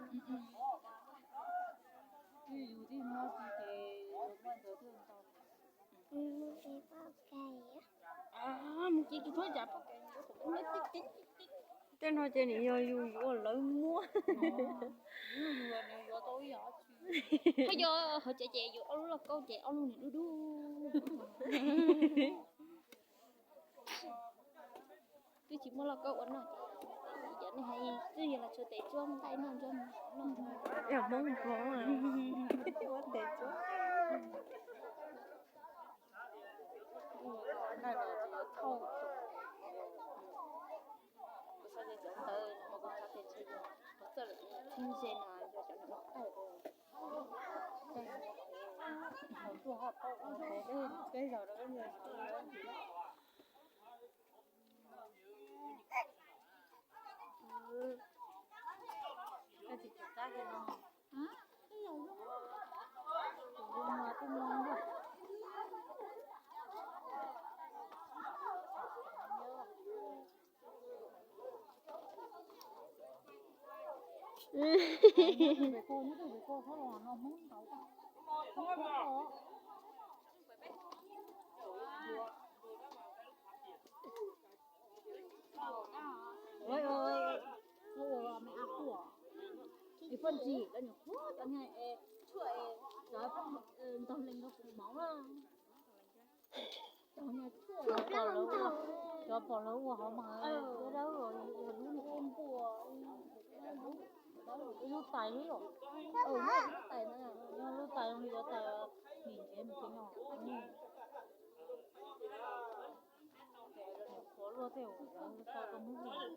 Yus twb muab tsis ces yus muaj ntawd twb ntau. Mus ci tus thuab cas poj ke. Tej no ces nim yog yus yuav lawv muab. Ho yog hauv tsev ces yus ob lub lauj kaub ces ob lub nim dub dub. Twb tsis muaj lauj kaub ua noj. Cov nej hais twb yog los tshuav tes tsuab nqaij noj ntsuab noj. Yog Hmoob Hmoob ua tes tsuab. Kuv xav tias cov ntawd mas kuv xav tias ntshe yog txheeb ze no yog cov no ua tawj. Peb zaug rau peb ntawd. Koj tsis tsis tab li no. Tus zoo no twb muaj. Cov pom lawv ua, cov pom lawv ua hauv mas dawb dawb, ua lub npua, ib lub tais li os. Lub tais, yog lub tais, yog tais nim ntsev mus tsis no. Qhuav luaj tej uas lawv tau tau muab